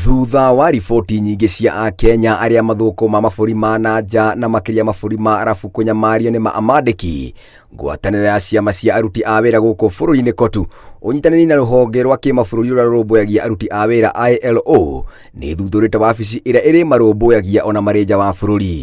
Thutha wa riboti nyingĩ cia Akenya arĩa mathũkũma mabũrũri ma na nja na makĩria mabũrũri ma Arabu kũnyamario nĩ amandĩki, ngwatanĩro ya ciama cia aruti a wĩra gũkũ bũrũri-inĩ KOTU ũnyitanĩri na rũhonge rwa kĩmabũrũri rũrĩa rũrũmbũyagia aruti a wĩra ILO nĩ ĩthuthurĩte wabici ĩrĩa ĩrĩ marũmbũyagia ona marĩ nja wa bũrũri.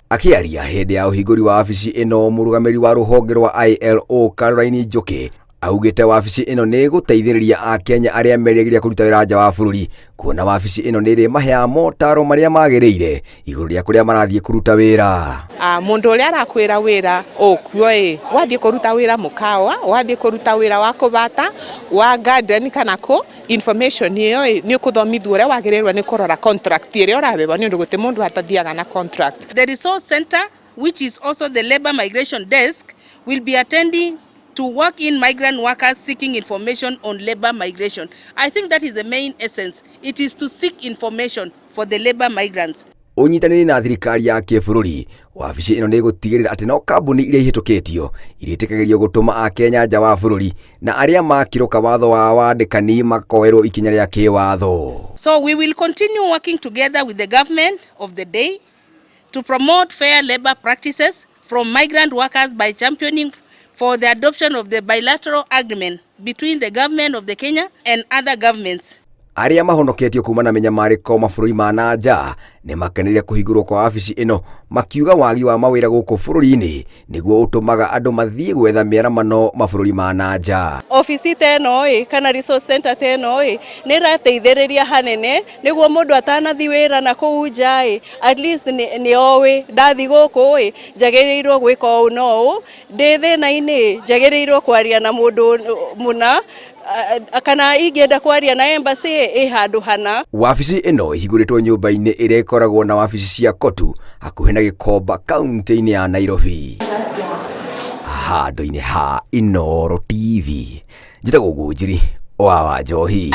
Akĩaria hĩndĩ ya ũhingũri wa wabici ĩno, mũrũgamĩrĩri wa rũhonge rwa ILO Caroline Njũkĩ augĩte wabici ĩno nĩ ĩgũteithĩrĩria Akenya arĩa merĩgĩrĩria kũruta wĩra nja wa bũrũri kuona wabici ĩno nĩ ĩrĩmaheaga motaro marĩa magĩrĩire igũrũ rĩa kũrĩa marathiĩ kũruta wĩra. Mũndũ ũrĩa arakwĩra wĩra ũkuo ĩ, wathiĩ kũruta wĩra mũkawa, wathiĩ kũruta wĩra wa kũbata, wa garden kana kũ, information ĩyo ĩ, nĩ ũkũthomithio ũrĩa wagĩrĩirwo nĩ kũrora contract ĩrĩa ũrabeba nĩ ũndũ gũtĩ mũndũ atathiaga na contract. The resource center, which is also the labor migration desk, will be attending to work in migrant workers seeking information on labor migration. I think that is the main essence. It is to seek information for the labor migrants. Ũnyitanĩri na thirikari ya kĩbũrũri, wabici ĩno nĩ ĩgũtigĩrĩra atĩ no kambuni iria ihĩtũkĩtio irĩtĩkagĩrio gũtũma Akenya nja wa bũrũri na arĩa makĩrũka watho wa wandĩkani makoerwo ikinya rĩa kĩwatho. So we will continue working together with the government of the day to promote fair labor practices from migrant workers by championing for the adoption of the bilateral agreement between the government of the Kenya and other governments. Arĩa mahonoketio kuma na mĩnyamarĩko mabũrũri ma na nja nĩ makeneire kũhingũrwo kwa wabici ĩno, makiuga wagi wa mawĩra gũkũ bũrũri-inĩ nĩguo ũtũmaga andũ mathiĩ gwetha mĩaramano mabũrũri ma na nja. Obici ta ĩno ĩ, kana resource center ta ĩno ĩ, nĩ ĩrateithĩrĩria hanene nĩguo mũndũ atanathi wĩra na kũu nja ĩ, at least nĩ oĩ ndathi gũkũ ĩ, njagĩrĩirwo gwĩka ũũ na ũũ, ndĩ thĩna-inĩ njagĩrĩirwo kwaria na mũndũ mũna, kana ingĩenda kwaria na embassy ĩ handũ hana. Wabici ĩno ĩhingũrĩtwo nyũmba-inĩ ĩrĩa ĩkoragwo na wabici cia KOTU hakuhĩ na Gĩkomba kaunti-inĩ ya Nairobi. Handũ-inĩ ha Inooro TV, njĩtagwo Ngũnjiri wa Wanjohi.